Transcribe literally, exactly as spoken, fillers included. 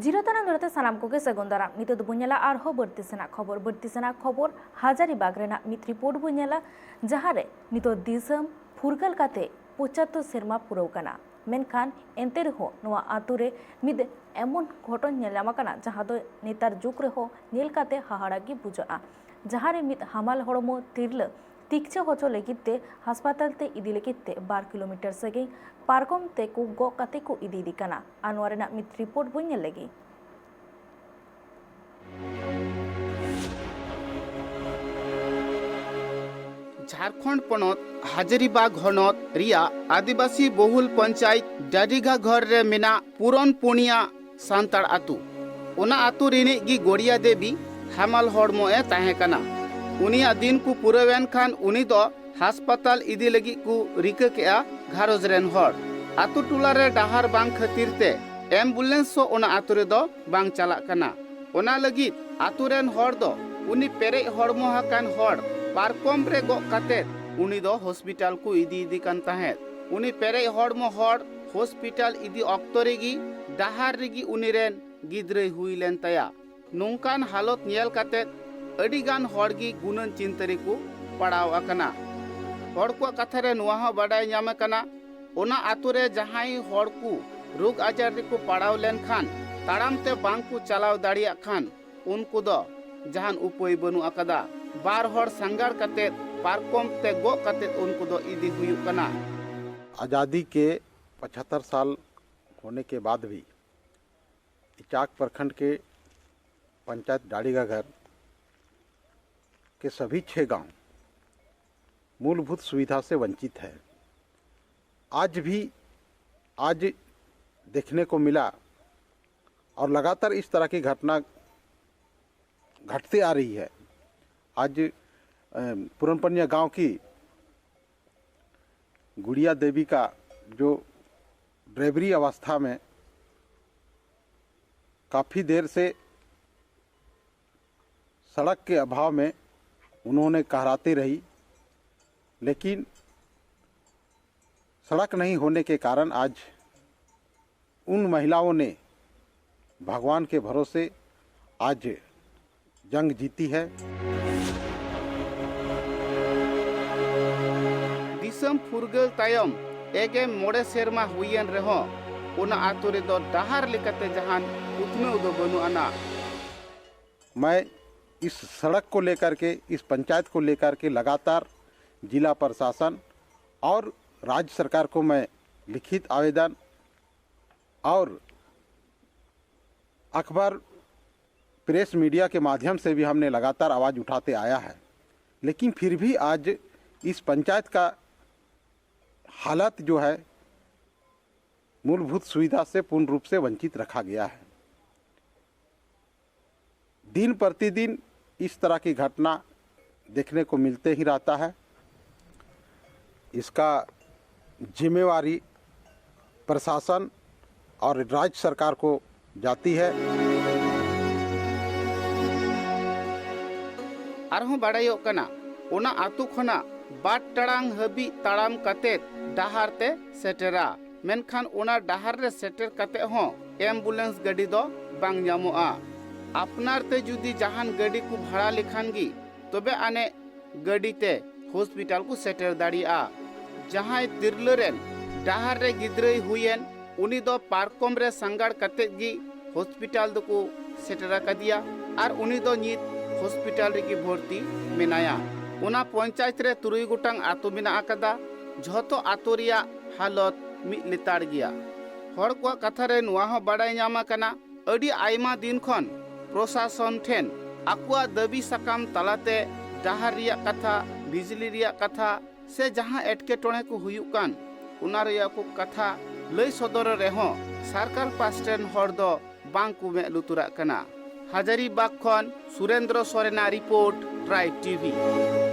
ᱡᱤᱨᱟᱹ ᱛᱟᱱᱟ ᱫᱚᱲᱛᱮ ᱥᱟᱱᱟᱢ ᱠᱚᱜᱮ ᱥᱟᱹᱜᱩᱱ ᱫᱟᱨᱟᱢ᱾ ᱱᱤᱛᱚᱜ ᱫᱚᱵᱚᱱ ᱧᱮᱞᱟ ᱟᱨᱦᱚᱸ ᱵᱟᱹᱲᱛᱤ ᱥᱮᱱᱟᱜ ᱠᱷᱚᱵᱚᱨ᱾ ᱵᱟᱹᱲᱛᱤ ᱥᱮᱱᱟᱜ ᱠᱷᱚᱵᱚᱨ ᱦᱟᱡᱟᱨᱤᱵᱟᱜᱽ ᱨᱮᱱᱟᱜ ᱢᱤᱫ ᱨᱤᱯᱳᱨᱴ ᱵᱚᱱ ᱧᱮᱞᱟ, ᱡᱟᱦᱟᱸ ᱨᱮ ᱱᱤᱛᱚᱜ ᱫᱤᱥᱚᱢ ᱯᱷᱩᱨᱜᱟᱹᱞ ᱠᱟᱛᱮ ᱯᱚᱸᱪᱟᱛᱛᱳᱨ ᱥᱮᱨᱢᱟ ᱯᱩᱨᱟᱹᱣ ᱠᱟᱱᱟ᱾ ᱢᱮᱱᱠᱷᱟᱱ ᱮᱱᱛᱮ ᱨᱮᱦᱚᱸ ᱱᱚᱣᱟ ᱟᱛᱳ ᱨᱮ ᱢᱤᱫ ᱮᱢᱚᱱ ᱜᱷᱚᱴᱚᱱ ᱧᱮᱞ ᱧᱟᱢ ᱟᱠᱟᱱᱟ, ᱡᱟᱦᱟᱸ ᱫᱚ ᱱᱮᱛᱟᱨ ᱡᱩᱜᱽ ᱨᱮᱦᱚᱸ ᱧᱮᱞ ᱠᱟᱛᱮ ᱦᱟᱦᱟᱲᱟ ᱜᱮ ᱵᱩᱡᱷᱟᱹᱜᱼᱟ, ᱡᱟᱦᱟᱸ ᱨᱮ ᱢᱤᱫ ᱦᱟᱢᱟᱞ ᱦᱚᱲᱢᱚ ᱛᱤᱨᱞᱟᱹ ᱛᱤᱠᱪᱷᱟᱹ ᱦᱚᱪᱚ ᱞᱟᱹᱜᱤᱫ ᱛᱮ ᱦᱟᱥᱯᱟᱛᱟᱞ ᱛᱮ ᱤᱫᱤ ᱞᱟᱹᱜᱤᱫ ᱛᱮ ᱵᱟᱨ ᱠᱤᱞᱳᱢᱤᱴᱟᱨ ᱥᱟᱺᱜᱤᱧ ᱯᱟᱨᱠᱚᱢ ᱛᱮ ᱠᱚ ᱜᱚᱜ ᱠᱟᱛᱮ ᱠᱚ ᱤᱫᱤᱭᱮᱫᱮ ᱠᱟᱱᱟ᱾ ᱟᱨ ᱱᱚᱣᱟ ᱨᱮᱱᱟᱜ ᱢᱤᱫ ᱨᱤᱯᱳᱨᱴ ᱵᱚᱱ ᱧᱮᱞ ᱞᱮᱜᱮ᱾ ᱡᱷᱟᱲᱠᱷᱚᱸᱰ ᱯᱚᱱᱚᱛ ᱦᱟᱡᱟᱨᱤᱵᱟᱜᱽ ᱦᱚᱱᱚᱛ ᱨᱮᱭᱟᱜ ᱟᱹᱫᱤᱵᱟᱹᱥᱤ ᱵᱚᱦᱩᱞ ᱯᱚᱧᱪᱟᱭᱮᱛ ᱰᱟᱰᱤᱜᱷᱟ ᱜᱷᱚᱨ ᱨᱮ ᱢᱮᱱᱟᱜ ᱯᱩᱨᱚᱱ ᱯᱩᱱᱤᱭᱟ ᱥᱟᱱᱛᱟᱲ ᱟᱹᱛᱩ᱾ ᱚᱱᱟ ᱟᱹᱛᱩ ᱨᱤᱱᱤᱡ ᱜᱮ ᱜᱚᱲᱤᱭᱟ ᱫᱮᱵᱤ ᱦᱟᱢᱟᱞ ᱦᱚᱲᱢᱚ ᱮ ᱛᱟᱦᱮᱸ ᱠᱟᱱᱟ᱾ ᱩᱱᱤᱭᱟᱜ ᱫᱤᱱ ᱠᱚ ᱯᱩᱨᱟᱹᱣᱮᱱ ᱠᱷᱟᱱ ᱩᱱᱤ ᱫᱚ ᱦᱟᱥᱯᱟᱛᱟᱞ ᱤᱫᱤ ᱞᱟᱹᱜᱤᱫ ᱠᱚ ᱨᱤᱠᱟᱹ ᱠᱮᱜᱼᱟ ᱜᱷᱟᱨᱚᱸᱡᱽ ᱨᱮᱱ ᱦᱚᱲ᱾ ᱟᱹᱛᱩ ᱴᱚᱞᱟ ᱨᱮ ᱰᱟᱦᱟᱨ ᱵᱟᱝ ᱠᱷᱟᱹᱛᱤᱨ ᱛᱮ ᱮᱢᱵᱩᱞᱮᱱᱥ ᱦᱚᱸ ᱚᱱᱟ ᱟᱹᱛᱩ ᱨᱮᱫᱚ ᱵᱟᱝ ᱪᱟᱞᱟᱜ ᱠᱟᱱᱟ᱾ ᱚᱱᱟ ᱞᱟᱹᱜᱤᱫ ᱟᱹᱛᱩ ᱨᱮᱱ ᱦᱚᱲ ᱫᱚ ᱩᱱᱤ ᱯᱮᱨᱮᱡ ᱦᱚᱲᱢᱚ ᱟᱠᱟᱱ ᱦᱚᱲ ᱯᱟᱨᱠᱚᱢ ᱨᱮ ᱜᱚᱜ ᱠᱟᱛᱮ ᱩᱱᱤ ᱫᱚ ᱦᱚᱥᱯᱤᱴᱟᱞ ᱠᱚ ᱤᱫᱤᱭᱮᱫᱮ ᱠᱟᱱ ᱛᱟᱦᱮᱸᱫ᱾ ᱩᱱᱤ ᱯᱮᱨᱮᱡ ᱦᱚᱲᱢᱚ ᱦᱚᱲ ᱦᱚᱥᱯᱤᱴᱟᱞ ᱤᱫᱤ ᱚᱠᱛᱚ ᱨᱮᱜᱮ ᱰᱟᱦᱟᱨ ᱨᱮᱜᱮ ᱩᱱᱤ ᱨᱮᱱ ᱜᱤᱫᱽᱨᱟᱹᱭ ᱦᱩᱭ ᱞᱮᱱ ᱛᱟᱭᱟ᱾ ᱱᱚᱝᱠᱟᱱ ᱦᱟᱞᱚᱛ ᱧᱮᱞ ᱠᱟᱛᱮ ᱟᱹᱰᱤ ᱜᱟᱱ ᱦᱚᱲ ᱜᱮ ᱜᱩᱱᱟᱹᱱ ᱪᱤᱱᱛᱟᱹ ᱨᱮᱠᱚ ᱯᱟᱲᱟᱣ ᱟᱠᱟᱱᱟ᱾ ᱦᱚᱲ ᱠᱚᱣᱟᱜ ᱠᱟᱛᱷᱟ ᱨᱮ ᱱᱚᱣᱟ ᱦᱚᱸ ᱵᱟᱰᱟᱭ ᱧᱟᱢ ᱟᱠᱟᱱᱟ, ᱚᱱᱟ ᱟᱛᱳ ᱨᱮ ᱡᱟᱦᱟᱸᱭ ᱦᱚᱲ ᱠᱚ ᱨᱳᱜᱽ ᱟᱡᱟᱨ ᱨᱮᱠᱚ ᱯᱟᱲᱟᱣ ᱞᱮᱱᱠᱷᱟᱱ ᱛᱟᱲᱟᱢ ᱛᱮ ᱵᱟᱝ ᱠᱚ ᱪᱟᱞᱟᱣ ᱫᱟᱲᱮᱭᱟᱜ ᱠᱷᱟᱱ ᱩᱱᱠᱩ ᱫᱚ ᱡᱟᱦᱟᱱ ᱩᱯᱟᱹᱭ ᱵᱟᱹᱱᱩᱜ ᱟᱠᱟᱫᱟ᱾ ᱵᱟᱨ ᱦᱚᱲ ᱥᱟᱸᱜᱟᱲ ᱠᱟᱛᱮ ᱯᱟᱨᱠᱚᱢ ᱛᱮ ᱜᱚᱜ ᱠᱟᱛᱮ ᱩᱱᱠᱩ ᱫᱚ ᱤᱫᱤ ᱦᱩᱭᱩᱜ ᱠᱟᱱᱟ᱾ आज़ादी के पचहत्तर साल होने के बाद भी इचाक प्रखंड के पंचायत डाड़ीगाघर के सभी छह गांव मूलभूत सुविधा से वंचित है। आज भी, आज देखने को मिला और लगातार इस तरह की घटना घटती आ रही है। आज, अ, पुरनपनिया गांव की गुड़िया देवी का जो ड्राइवरी अवस्था में काफ़ी देर से सड़क के अभाव में उन्होंने कहराती रही, लेकिन सड़क नहीं होने के कारण आज उन महिलाओं ने भगवान के भरोसे आज जंग जीती है। ᱫᱤᱥᱚᱢ ᱯᱷᱩᱨᱜᱟᱹᱞ ᱛᱟᱭᱚᱢ ᱮᱜᱮ ᱢᱚᱬᱮ ᱥᱮᱨᱢᱟ ᱦᱩᱭᱮᱱ ᱨᱮᱦᱚᱸ ᱚᱱᱟ ᱟᱛᱳ ᱨᱮᱫᱚ ᱰᱟᱦᱟᱨ ᱞᱮᱠᱟᱛᱮ ᱡᱟᱦᱟᱱ ᱩᱛᱱᱟᱹᱣ ᱫᱚ ᱵᱟᱹᱱᱩᱜ ᱟᱱᱟ᱾ मैं इस सड़क को लेकर के, इस पंचायत को लेकर के लगातार जिला प्रशासन और राज्य सरकार को मैं लिखित आवेदन और अखबार, प्रेस मीडिया के माध्यम से भी हमने लगातार आवाज़ उठाते आया है, लेकिन फिर भी आज इस पंचायत का हालत जो है, मूलभूत सुविधा से पूर्ण रूप से वंचित रखा गया है। दिन प्रतिदिन इस तरह की घटना देखने को मिलते ही रहता है। इसका जिम्मेवारी प्रशासन और राज्य सरकार को जाती है। ᱟᱨᱦᱚᱸ ᱵᱟᱲᱟᱭᱚᱜ ᱠᱟᱱᱟ, ᱚᱱᱟ ᱟᱛᱳ ᱠᱷᱚᱱᱟᱜ ᱵᱟᱨ ᱴᱟᱲᱟᱝ ᱦᱟᱹᱵᱤᱡ ᱛᱟᱲᱟᱢ ᱠᱟᱛᱮ ᱰᱟᱦᱟᱨ ᱛᱮ ᱥᱮᱴᱮᱨᱟ᱾ ᱢᱮᱱᱠᱷᱟᱱ ᱚᱱᱟ ᱰᱟᱦᱟᱨ ᱨᱮ ᱥᱮᱴᱮᱨ ᱠᱟᱛᱮ ᱦᱚᱸ ᱮᱢᱵᱩᱞᱮᱱᱥ ᱜᱟᱹᱰᱤ ᱫᱚ ᱵᱟᱝ ᱧᱟᱢᱚᱜᱼᱟ᱾ ᱟᱯᱱᱟᱨ ᱛᱮ ᱡᱩᱫᱤ ᱡᱟᱦᱟᱱ ᱜᱟᱹᱰᱤ ᱠᱚ ᱵᱷᱟᱲᱟ ᱞᱮᱠᱷᱟᱱ ᱜᱮ ᱛᱚᱵᱮ ᱟᱹᱱᱤᱡ ᱜᱟᱹᱰᱤ ᱛᱮ ᱦᱚᱥᱯᱤᱴᱟᱞ ᱠᱚ ᱥᱮᱴᱮᱨ ᱫᱟᱲᱮᱭᱟᱜᱼᱟ᱾ ᱡᱟᱦᱟᱸᱭ ᱛᱤᱨᱞᱟᱹ ᱨᱮᱱ ᱰᱟᱦᱟᱨ ᱨᱮ ᱜᱤᱫᱽᱨᱟᱹᱭ ᱦᱩᱭᱮᱱ, ᱩᱱᱤ ᱫᱚ ᱯᱟᱨᱠᱚᱢ ᱨᱮ ᱥᱟᱸᱜᱟᱲ ᱠᱟᱛᱮ ᱜᱮ ᱦᱚᱥᱯᱤᱴᱟᱞ ᱫᱚᱠᱚ ᱥᱮᱴᱮᱨ ᱟᱠᱟᱫᱮᱭᱟ ᱟᱨ ᱩᱱᱤ ᱫᱚ ᱱᱤᱛ ᱦᱚᱥᱯᱤᱴᱟᱞ ᱨᱮᱜᱮ ᱵᱷᱚᱨᱛᱤ ᱢᱮᱱᱟᱭᱟ᱾ ᱚᱱᱟ ᱯᱚᱧᱪᱟᱭᱮᱛ ᱨᱮ ᱛᱩᱨᱩᱭ ᱜᱚᱴᱟᱝ ᱟᱛᱳ ᱢᱮᱱᱟᱜ ᱟᱠᱟᱫᱟ᱾ ᱡᱷᱚᱛᱚ ᱟᱛᱳ ᱨᱮᱭᱟᱜ ᱦᱟᱞᱚᱛ ᱢᱤᱫ ᱞᱮᱛᱟᱲ ᱜᱮᱭᱟ᱾ ᱦᱚᱲ ᱠᱚᱣᱟᱜ ᱠᱟᱛᱷᱟ ᱨᱮ ᱱᱚᱣᱟ ᱦᱚᱸ ᱵᱟᱲᱟᱭ ᱧᱟᱢ ᱟᱠᱟᱱᱟ, ᱟᱹᱰᱤ ᱟᱭᱢᱟ ᱫᱤᱱ ᱠᱷᱚᱱ ᱯᱨᱚᱥᱟᱥᱚᱱ ᱴᱷᱮᱱ ᱟᱠᱚᱣᱟᱜ ᱫᱟᱹᱵᱤ ᱥᱟᱠᱟᱢ ᱛᱟᱞᱟᱛᱮ ᱰᱟᱦᱟᱨ ᱨᱮᱭᱟᱜ ᱠᱟᱛᱷᱟ, ᱵᱤᱡᱽᱞᱤ ᱨᱮᱭᱟᱜ ᱠᱟᱛᱷᱟ ᱥᱮ ᱡᱟᱦᱟᱸ ᱮᱴᱠᱮᱴᱚᱬᱮ ᱠᱚ ᱦᱩᱭᱩᱜ ᱠᱟᱱ, ᱚᱱᱟ ᱨᱮᱭᱟᱜ ᱠᱚ ᱠᱟᱛᱷᱟ ᱞᱟᱹᱭ ᱥᱚᱫᱚᱨ ᱨᱮᱦᱚᱸ ᱥᱟᱨᱠᱟᱞ ᱯᱟᱥᱴᱟ ᱨᱮᱱ ᱦᱚᱲ ᱫᱚ ᱵᱟᱝ ᱠᱚ ᱢᱮᱫ ᱞᱩᱛᱩᱨᱟᱜ ᱠᱟᱱᱟ᱾ ᱦᱟᱡᱟᱨᱤᱵᱟᱜᱽ ᱠᱷᱚᱱ ᱥᱩᱨᱮᱱᱫᱨᱚ ᱥᱚᱨᱮᱱᱟᱜ ᱨᱤᱯᱳᱨᱴ, ᱴᱨᱟᱭᱤᱵᱽ ᱴᱤᱵᱷᱤ᱾